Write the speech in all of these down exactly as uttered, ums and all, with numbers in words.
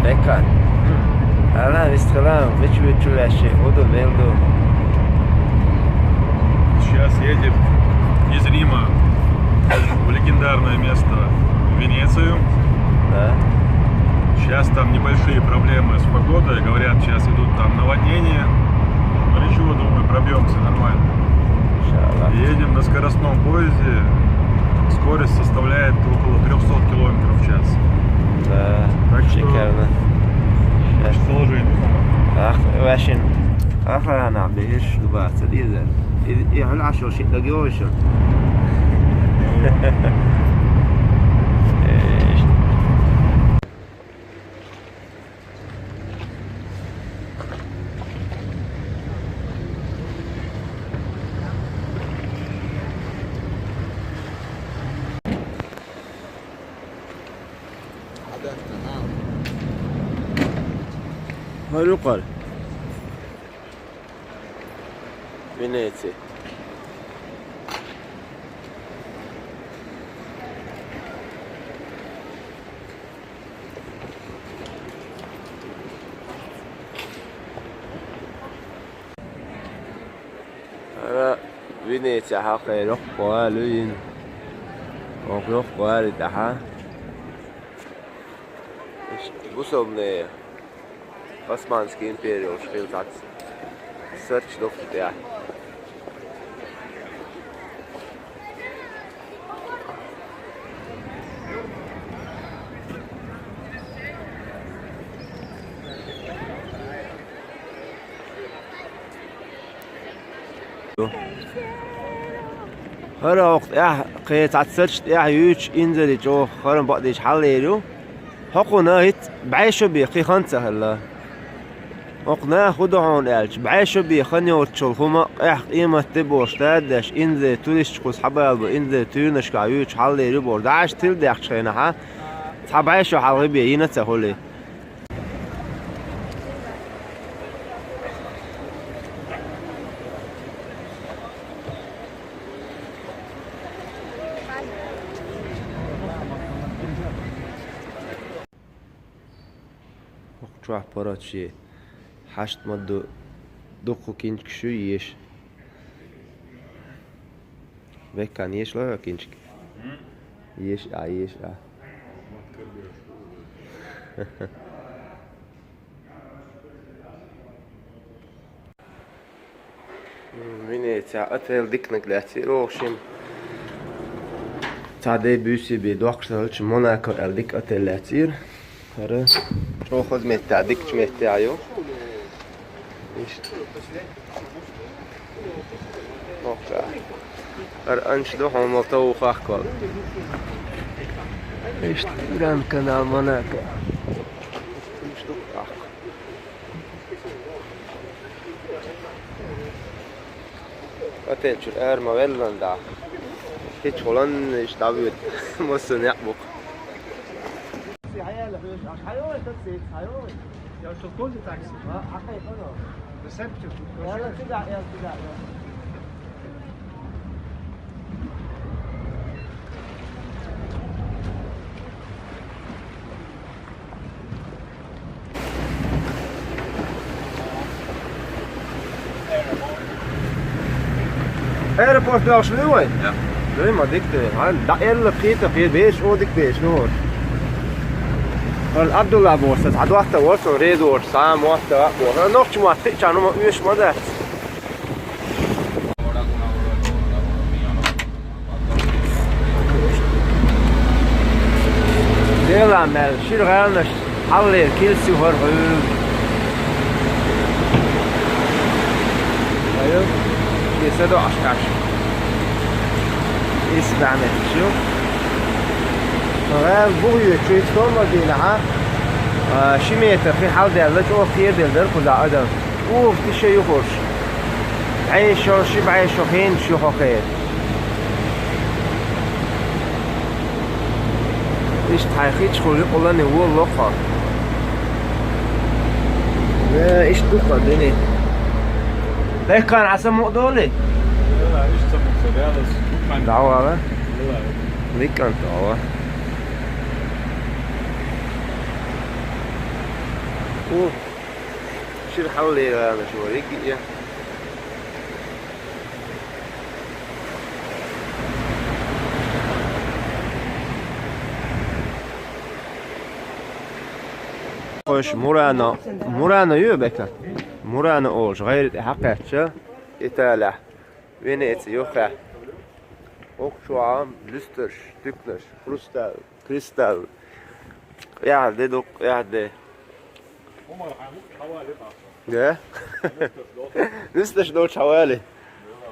Бекан. Ала, вистхилам, мича вуьту ваьши, хӀун ду, мел ду? Сейчас едем из Рима в легендарное место, в Венецию. Да. Сейчас там небольшие проблемы с погодой. Говорят, сейчас идут там наводнения. Ну ничего, думаю, пробьемся нормально. Иншаллах. Едем на скоростном поезде. Скорость составляет около трёхсот километров в час. Да, так что шикарно. Продолжение. Ах, вашин. Ах, ана, беш, дуба, цадиза. И, и, хал ашо, шит, лаги, овешо. Гьарукъар. Венеция. Ара Венеция хьалхе рохбоалуьйин. Ох, рохбоали дахьа. Иштта бусалбанаш Османский импери йолуш хилла цхьацца сарч доккху тӀехь. ХӀара хӀокху тӀехь, кхин цхьацца сарч тӀехь юьйцуш инзаре чӀогӀа хӀара бакъдерг хьаллера ю. ХӀокхунна хӀинца бӀе шо бен кхин хан ца хилла. ХӀокху наха хӀун ду хьуна аьлча, бӀе шо бен хан йоцучул хӀума къаьхьа къематде бохуш дадеш, инзаре туристаш кхуза хьабалабо, инзаре туьйранашкахь юьйцуш хьаллера ю бохуш, дӀа аша тилла даьккхича хенахь, цхьа бӀе шо хьалха бен йина ца хуьлий. ХӀокху чохь паргӀат шен хьашт ма ду, дуккха кинчкаш ю еша. Веккан, еша ло хьо кинчка? Еша а, еша а. Венецехь отель диканиг лаьцна ю оха шимма. Цхьа де буьйса бен доккхуш ца хилча, Монако аьлла дика отель лаьцна ю. ХӀара чӀогӀа хаза меттехь, дикачу меттехь ю. Иштта. Охьа. ХӀара анча ду хьуна товха хахкал. Иштта Гранд Канал Монако. Иштта ду хахка. Отель чуьра ара ма веллан дӀа. Хи чу хулан иштта дӀавоьду. Массо а некъ бу-кх. Аэропорт ваьлла вуй вай? Я. Дуй ма дика дуй. Хьан дӀа элла кхета, кхе беш, о дика беш, ну. Хьан Абдулла боху, сан цхьа дотта волу, сан резорт, сан мотта а боху. Хьан нохча мотт хиъча, ну, ма оьшуш ма дац. Дела мел шира гӀаьлнаш хьаллера килс ю хӀара хьуьйра. Айо, и са доӀаш кхаьчна. Исбаьхьметташ ю. ГӀаьла бухьа йоьцу, шуьца хӀумма дийнахьа, а, ши метр хи хьалдаьлла, чӀогӀа кхераделла дара кхузахь адам. УгӀуш тиша юхуш. БӀе шо, ши бӀе шо хенаш ю хӀокхеран. Иштта хьайн хи чухула юкъалан и волало-кх хьо. Э, иштта ду-кх хьо дуьне. Дехкан Ӏаса мукъа долий? Дала, иштта ца мукъа, Дала, дуккха. ДӀавала? Дала. Дика кӀант вала. Шира хьаллеланаш вара, йиги я. Хойш Мурано, Мурано ю бека? Мурано олуш гӀайра тӀе хьакхаьчча, Италехь, Венеци юххехь. Оцу чохь а луьстарш, туькнаш, хрусталь, кристаль. Къаьхьа де ду, къаьхьа де. Да? Нисдеш долчу хьавали.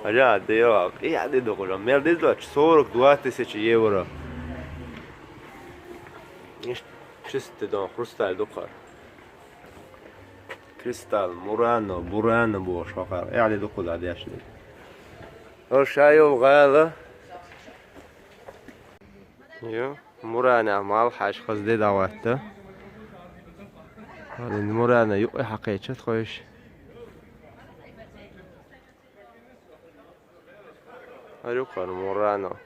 Хьажа, де йо, къаьхьа де ду хьуна. Мел деза доцуш, сорок два тысячи евро. Иштта чистый дон, хрусталь ду кхара. Кристаль, Мурано, Бурано бохуш хьокхара. Къаьхьа де ду кхузахь деш дерг. Хьо ша йолу гӀала. Йо, Муранехь мел хьаьжча хаза де дӀахӀотта. Мурано юкъе хьакхеча тхойша. ХӀара ю кхара Мурано.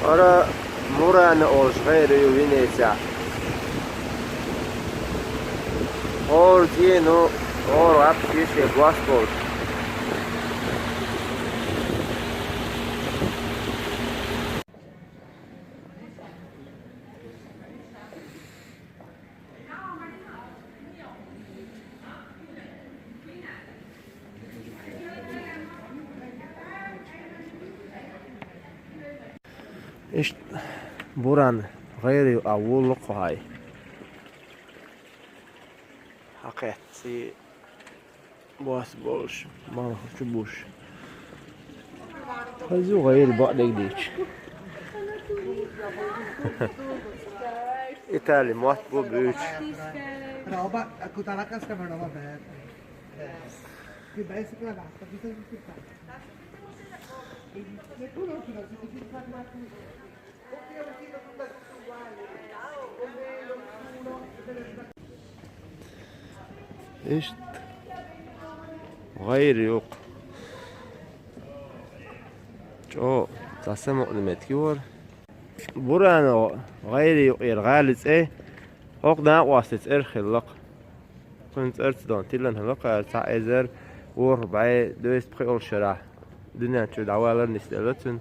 ХӀара Мурано олуш гӀайра ю Венецехь. ХӀора зену, хӀора гӀап шен-шен бос болуш. Иштта Мурано гӀайра ю, а вуллу кху хьай. Хьакхетта цӀий. Бос болуш, малхо чу буш. Хазу гӀайра бакъдерг дийча. Итали мотт бу буьйцуш. Roba, tutta la casca una roba aperta. Che bello che la basta, bisogna aspettare. Nessuno ci va, si ferma qui. Iштта гӀайра юкъа. ЧӀогӀа цхьа самукъана меттиг ю хӀара. Мурано гӀайра юкъера гӀали цӀе, хӀокху накъостан цӀерах хилла-кх. Кхуьнан цӀарца дон тиллина хилла-кх, цхьа эзар ворхӀ бӀе дезткъа пхиъалгӀа шарахь дуьнен чуьра дӀавалар нисделла цуьнан.